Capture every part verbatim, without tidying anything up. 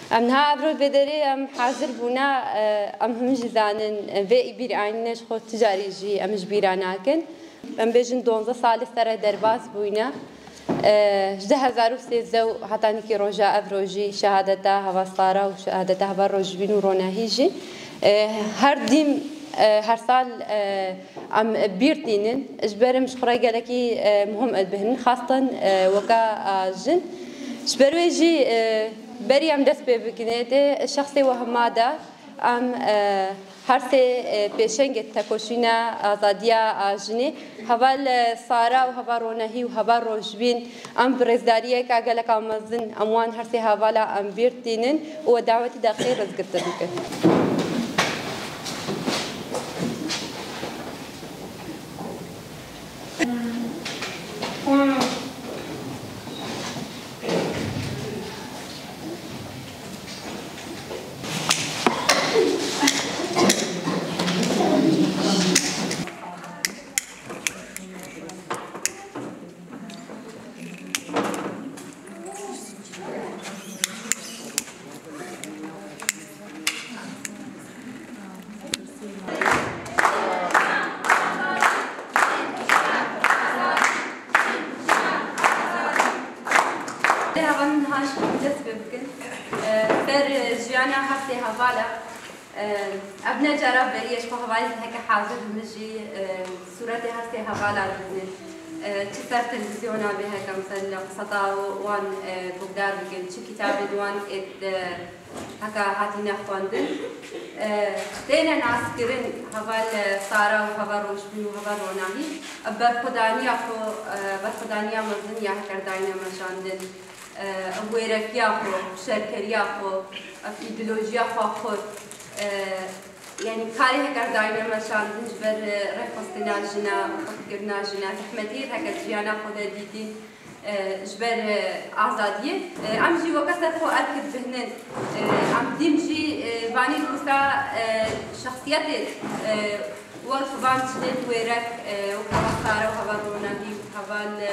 Em niha evro vê derê em hazir bûne, e, em hemî jî zanin, e, vê bîranînê ji xwe ti carî jî em ji bîra nakin. Em bêjin duwazdeh salê sere derbas bûyne. E, ji du hezar û sêzdeh û heta nîkî roja evro jî şehadeta heva Sara û şehadeta heva Rojbîn û Ronahî jî, e, her dîm, e, her sal, e, em bîr tînin. Ji ber em ji xwe re gelekî, e, muhim dibihînin, xastan, e, weka, e, jin. Ji ber wê jî, e, berî em dest pê bikin, ê tê şexsê we hema de em, e, her sê, e, pêşengê tekoşîna azadiya a jinê, heval, e, Sara û heval Ronahî û heval Rojbîn, em bi rêzdariyeka geleka mezin, em wan her sê hevala em bîr tînin û we dawetî deqê rêzgirtin bikin. Lê hevalên niha ji xwe dest pê bikin. Ser jiyana her sê hevala, ev ne cara berî ye ji xwe hevalên heke hazir min jî sûretê her sê hevala dibînin. Çi ser televîzyona bê heke mesela qiseta wan guhdar bikin, çi kitabên wan ê heke hatine xwendin, e, têne naskirin heval, e, Sara û heval Rojbîn û heval Ronahî, e, berxwedaniya xwe, e, berxwedaniya mezin ya hekerdayîne meşandin, e, wêrekiya xwe, şerkeriya xwe, e, îdeolojiya xwe xurt, e, yanî karê hekerdayîne meşandin ji ber, e, rêxistina jina û xurtkirina jina, zehmetiyê heke jiyana xwe de dîtîn, e, ji ber, e, azadiyê. E, em jî weke ser xwe erk dibihnin. E, em dîm jî, e, vanî wisa, e, şexsiyetê, e, wek van jinên wêrek, e, wek heval Sare û heval Ronahî û heval, e,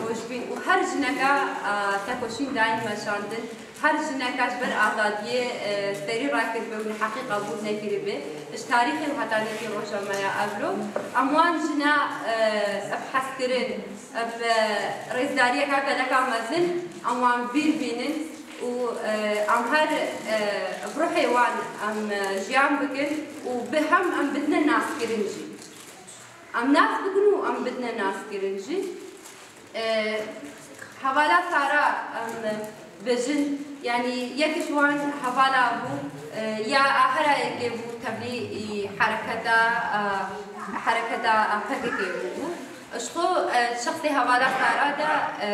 Rojbîn û her jineka, e, tekoşîn dayîn meşandin. Her jineka ji ber azadiyê, e, serî rakiribe û neheqî qebûl nekiribe, ji tarîxê û hetanîkî roja me ya evro, em wan jina, e, ev hezkirin, ev, e, rêzdariyeka geleka mezin, em wan bîr bînin û, e, em her, e, bi ruhê wan em, e, jiyan bikin û bi hem em bidine naskirin jî. Em nas bikin û em bidine naskirin jî. E, hevala Sara, em bêjin, yanî yek ji wan hevala bû, e, ya ahera yekê bû tevlî, e, hereketa, e, hereketa P K K bû. Ji xwe, e, şexsê hevala Sara de, e,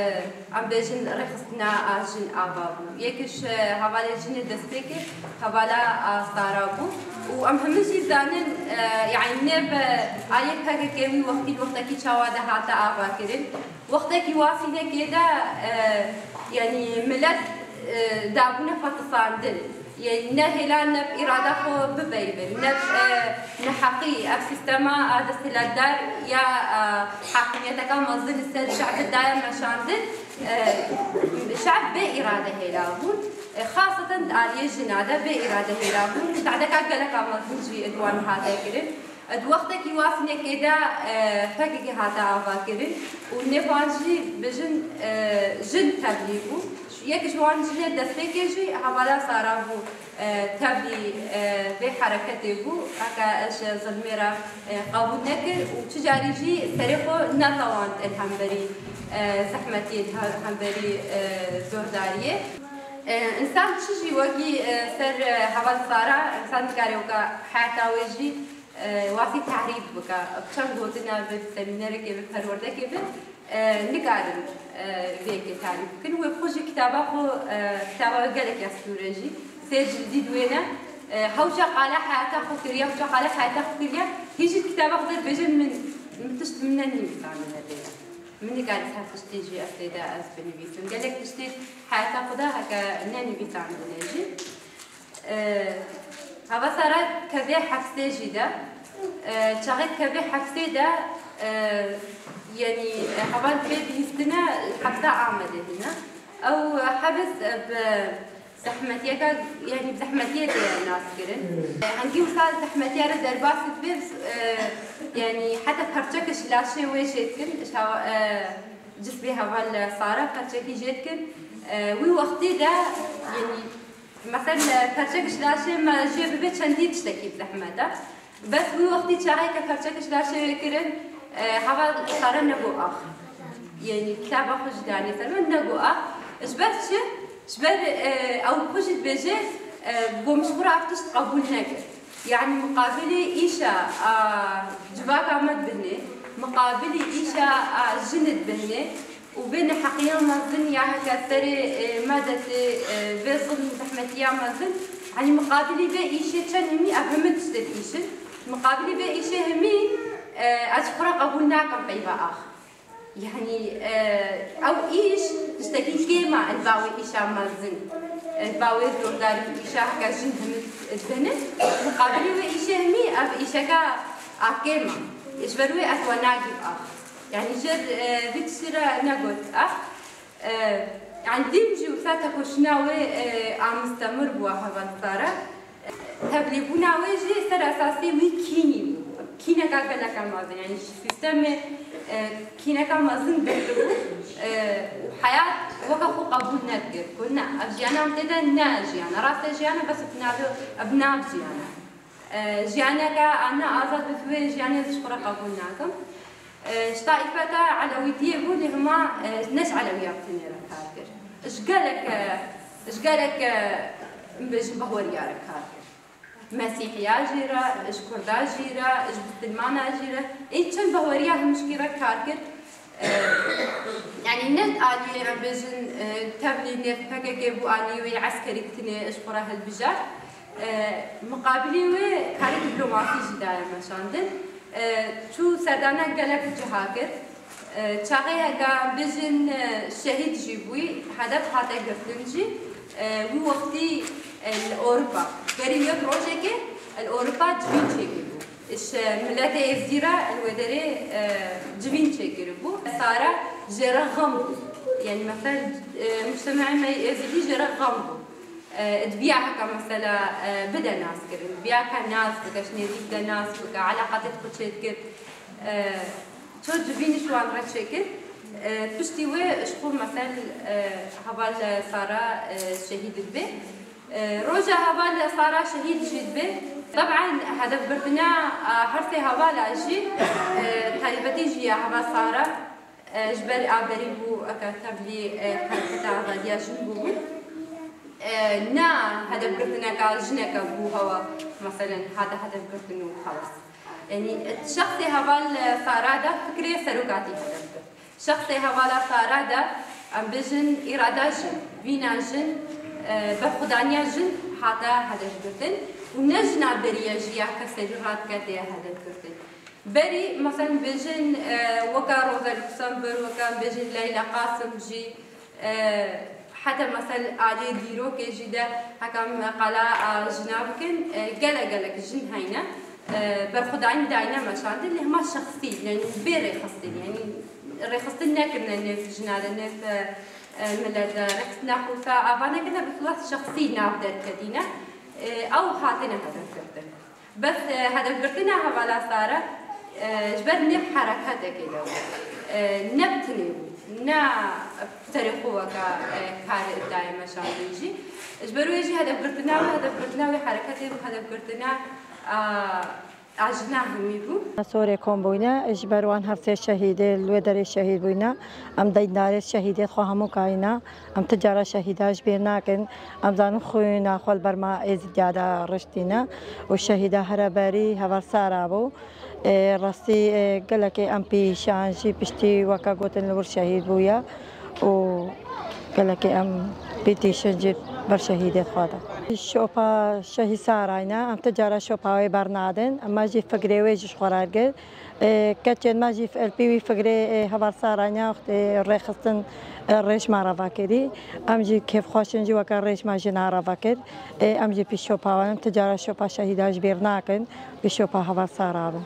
em bêjin rêxistina a jin ava bû. Yek ji, e, hevalê jinê destpêkê hevala a Sara bû. Û em hemî jî zanin, e, yanî nêv aliyê P K K wî wextî li wextekî çawa de hate avakirin. Wextekî wasînekê de, e, yanî milet, e, dabûne fetisandin. Yanî ne hêla ne bi îrada xwe bibeyvin, ne bi, e, neheqî, ev sîstema, e, desthilatdar ya, e, hakimiyeteka mezin li ser şe'bi daye meşandin, e, şe'b bê îrade hêla bûn. E, xaseten di aliyê jina de bê îrade hêla bûn. Tadeka geleka mezin jî di wan hate kirin. Di wextekî wasînekê de, e, P K K hate avakirin û nêv wan jî bêjin, e, jin tevlî bû. Yek ji wan jinê destpêkê jî hevala Sara bû, e, tevlî, e, vê hereketê bû. Heke ez ji zilmê re, e, qebûl nekir û çi carî jî serê xwe netewand li hemberî, e, zehmetiyê, li hemberî, e, zordariyê. E, însan çi jî wekî, e, ser, e, heval Sara, însan nikare weke heyata wê jî e, wasî tarîf bike. Bi çend gotina bi semînerekê bi perwerdekê bi, e, nikarin, e, vê yekê tarîf bikin. Wê bi xwe jî kitaba xwe, e, kitaba gelek ya stûre jî. Sê cildî di wê ne. E, hewşa qala heyata xwe kiriye, hewşa qala heyata xwe kiriye. Hîn jî kitaba xwe de dibêje min, min tişt min nenivîsandine bê. Min nikarî her tiştê jî ez tê de ez binivîsim. Gelek tiştê heyata xwe de heke nenivîsandine jî. E, heva Sara tevê hefsê jî de, e, çaxê tevê hefsê de, e, yanî, e, heval pê bihîstine hefsa Amedê dine. Ew hebs, e, bi Zehmetiyeke, yanî bi zehmetiyê tê nas kirin. Hingî wisa zehmetiya re derbas dibe, e, yanî heta perçeke ji laşê wê jê dikin. Ji hava, e, cismê heval Sara perçekî jê dikin. E, wî wextî de, yanî, mesel, e, perçek ji laşê me jê bibe çendî tiştekî bi zehmet e. Bes wî wextî çaxê ke perçek ji laşê wê kirin, e, heval Sara negot ax. Yanî kitaba xwe jî danê ser min, negot ax. Ji ber çi? Ji ber, e, ew xwe jî dibêje, e, got, min ji xwe re ev tişt qebûl nekir. Yanî miqabilê îşa a civaka me dibinê, miqabilê îşa a jin dibinê û vê neheqiya mezin ya heke serê, e, me de tê, e, vê zilm û zehmetiya mezin, yanî miqabilê vê îşê çend himî ev hemî tiştê diîşin. Miqabilê vê îşê hemî, e, ez ji xwe re qebûl nakim peyva ax. Yanî, e, ew îş tiştekî kêm e li ba wê îşa mezin. E, li ba wê zordarî û îşa heke jin hemî dibine. Miqabilê wê îşê hemî ev îşeke a kêm e. Ji ber wê ez we nagîm ax. Yanî jê, e, vî tiştî re negot ax. E, yanî dîm jî wisa tekoşîna wê, e, a mistemir bû a heval Sara. Tevlîbûna wê jî ser esasê wî kînî bû. Kîneka geleka mezin, yanî ji sîstemê, e, kîneka mezin girtibû, e, û heyat weke xwe qebûl nedikir. Ku ne, ev jiyana em tê de ne jiyana. Rast e jiyana, bes bi navê, bi nav jiyana. E, jiyaneke a ne azad bi vê jiyanê ji xwe re qebûl nakim. E, ji taîfeta Elewîtiyê bû, lê hema, e, ne ji Elewiya bi tenê re kar kir. Ji gelek, e, ji gelek, e, em bêjin behweriya re kar kir. Mesîhiya jî re, ji Kurda jî re, ji Bisilmana jî re. Ê çend behweriya hemşkî re kar kir. E, yanî ne aliyê em bêjin, e, tevlî nêv P K K bû, aliyê wê eskerî bi tenê ji xwe re hilbijart. E, miqabilê wê karê dîplomasî jî daye meşandin. E, çû serdana gelek ciha kir. E, çaxê heke em bêjin, e, şehîd jî bûyî, hedef hate girtin jî, e, wî wextî, e, li Ewropa, berî yek rojekê li Ewropa civîn çêkiribû. Ji miletê Êzdî re li wê derê, e, civîn çêkiribû. Sara jê re xem bû. Yanî mesel, e, mujtemeê me yê Êzidî jê re xem bû. E, diviya heka mesela, e, bide naskirin. Diviya ka nas bike, ji nêzîk de nas bike, eleqatê xwe çêdikir. E, ço civîn ji wan re çêkir. E, piştî wê ji xwe mesel, e, heval Sara, e, şehîd dibe. E, roja heval Sara şehîd jî dibe. Teb'en hedefgirtina, e, her sê hevala jî, e, taybetî jî ya heval Sara, e, ji ber a berî bû, eke tevlî, e, hereketa azadiya jin bûbû. E, ne hedefgirtineka jineke bû hewa, meselen, hate hedefgirtin û xelas. Yanî, şexsê heval Sara de fikrê serokatî hedef girt. Şexsê hevala Sara de, em bêjin, îrada jin, vîna jin, e, berxwedaniya jin hate hedefgirtin û ne jina beriya jî ya kesê li radiketê ye hedefgirtin. Berî, meselen, bêjin, e, weka Roza Luxemburg, weka bêjin Leyla Qasim jî, e, heta, mesel, aliyê dîrokê jî de heka em qala a jina bikin, e, gelek gelek jin heyne, e, berxwedanî dayne meşandin, lê hema şexsî, yanî bê rêxistin, yanî rêxistin nekirine nêv jina de, nêv, e, e, milet de, rêxistina xwe ava nekirine, bi siwat şexsî nav derketîne, e, ew hatine hedefgirtin. Bes, e, hedefgirtina hevala Sare, e, ji ber nêv hereketekê de bû. E, ne bi tinê bû, ne bi serê xwe weke, e, karê îdayê meşandin jî. Ji ber wê jî hedefgirtina wê, hedefgirtina wê hereketê bû, hedefgirtina, a, a jina hemî bû. Sorê kom bûyne, ji ber wan her sê şehîdê li wê derê şehîd bûyne. Em deyndarê şehîdê xwe hemû kayîne. Em ti cara şehîda ji bîr nakin. Em zanin xwîna xwe li ber ma Êzidiya de riştîne û şehîda here berî heval Sara bû. Ê, rastî, ê, gelekê em pîşan jî piştî weke gotin li wir şehîd bûye û gelekê em pîtîşin jî ber şehîdê xwe de. Şopa şehîd Sarayne, em ti cara şopa wê bernadin. Em jî fikrê wê jî ji xwe re gir. Ê, keçên me jî el pê wî fikrê, ê, heval Sarayne wextê rêxistin, ê, rêşma re vekirî. Em jî kêfxweş in jî weke rêşma jina re vekir. Ê, em jî pî şopa wan in, ti cara şopa şehîda ji bîr nakin, pî şopa heval Sara bin.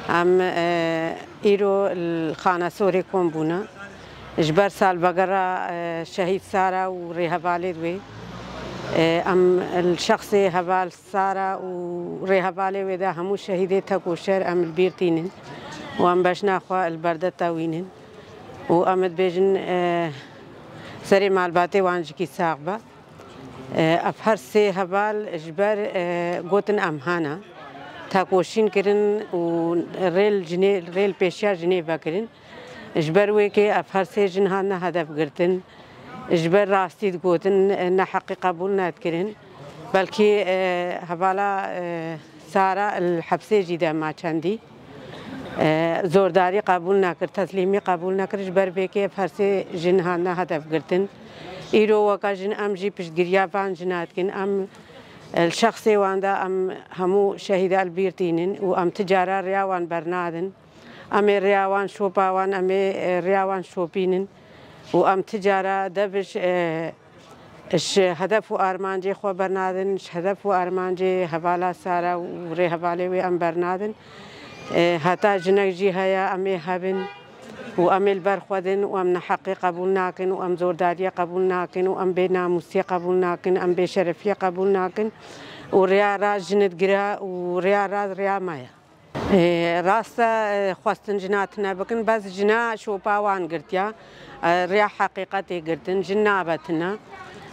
Em, e, îro li Xanesorê kom bûne. Ji ber salvegera, e, şehîd Sara û rêhevalê wê. Em li şexsê heval Sara û rêhevalê wê de hemû şehîdê tekoşer em li bîr tînin û em beşna xwe li ber de tewînin û em dibêjin, e, serê malbatê wan jikî sax be. E, ev her sê heval ji ber, e, gotin em hene tekoşîn kirin û rê li jinê, rê li pêşiya jinê vekirin. Ji ber wê kê ev her sê jin hatine hedef girtin. Ji ber rastî digotin, neheqî qebûl nedikirin. Belkî, e, hevala, e, Sara li hepsê jî de ma çendî. E, zordarî qebûl nekir, teslîmî qebûl nekir. Ji ber vê kê ev her sê jin hatine hedef girtin. Îro weke jin em jî piştgiriya van jina dikin. Em, e, li şexsê wan de em hemû şehîda li bîr tînin û em ti cara rêya wan bernadin. Em ê rêya wan şopa wan, em ê, e, rêya wan şopînin û em ti cara dev ji, e, ji hedef û armancê xwe bernadin, ji hedef û armancê hevala Sara û rêhevalê wê em bernadin. E, heta jinek jî heye, em ê hebin û em ê li ber xwe din û em neheqê qebûl nakin û em zordariyê qebûl nakin û em bênamûsiyê qebûl nakin, em bêşerefiyê qebûl nakin û rêya rast jin digire û rêya rast rêya me ye. Ê, rast e, e, xwestin jina tune bikin, bes jina şopa wan girtiya. E, rêya heqîqetê girtin, jin nabe tune.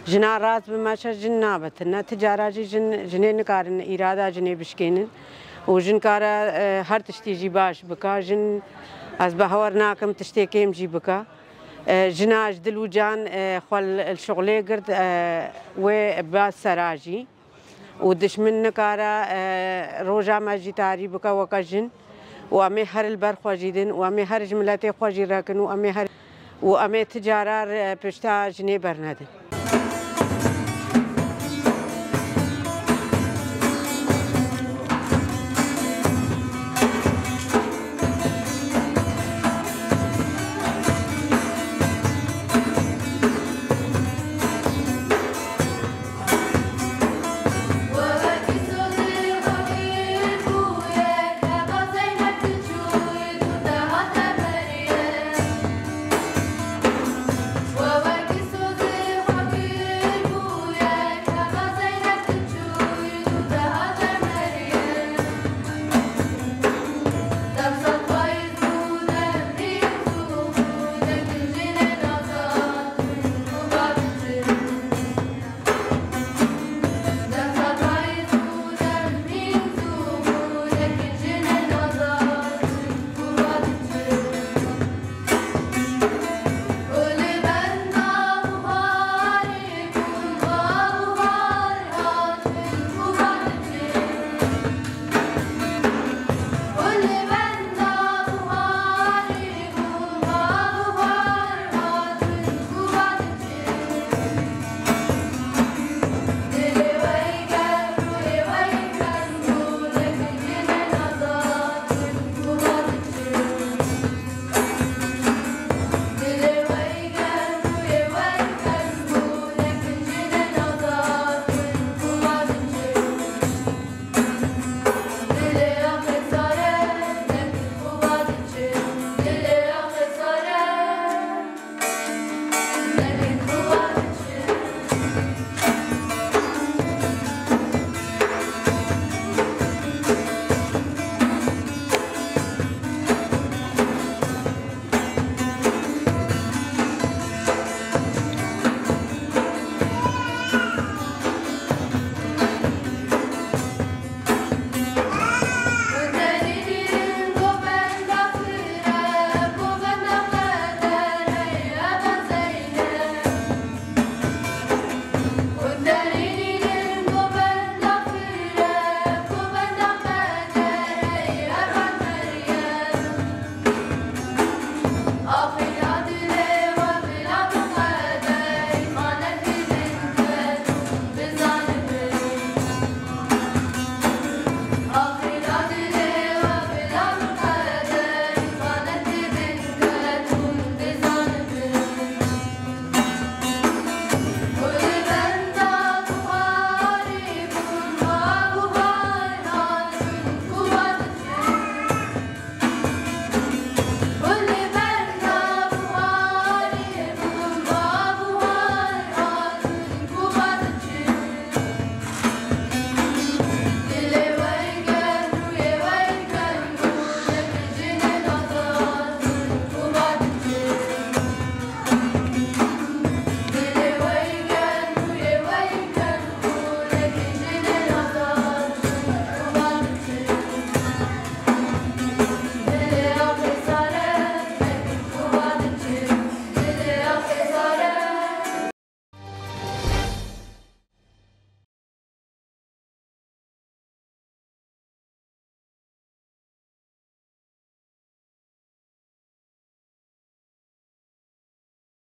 Jina rast bimeşe, jin nabe tune. Ti cara jî jin, jinê nikarin îrada jinê bişkênin. Û jin kare, e, her tiştî jî baş bika. Jin, ez bawer nakim tiştê kêm jî bika. E, jina ji dil û can, e, xwe li, li şixulê girt, e, wê ba sera jî. Û dişmin nikare, e, roja me jî tarî bike weke jin. Û em ê her li ber xwe jî din û em ê her ji miletê xwe jî rekin û em ê her, û em ê ti cara re pişta jinê bernedin.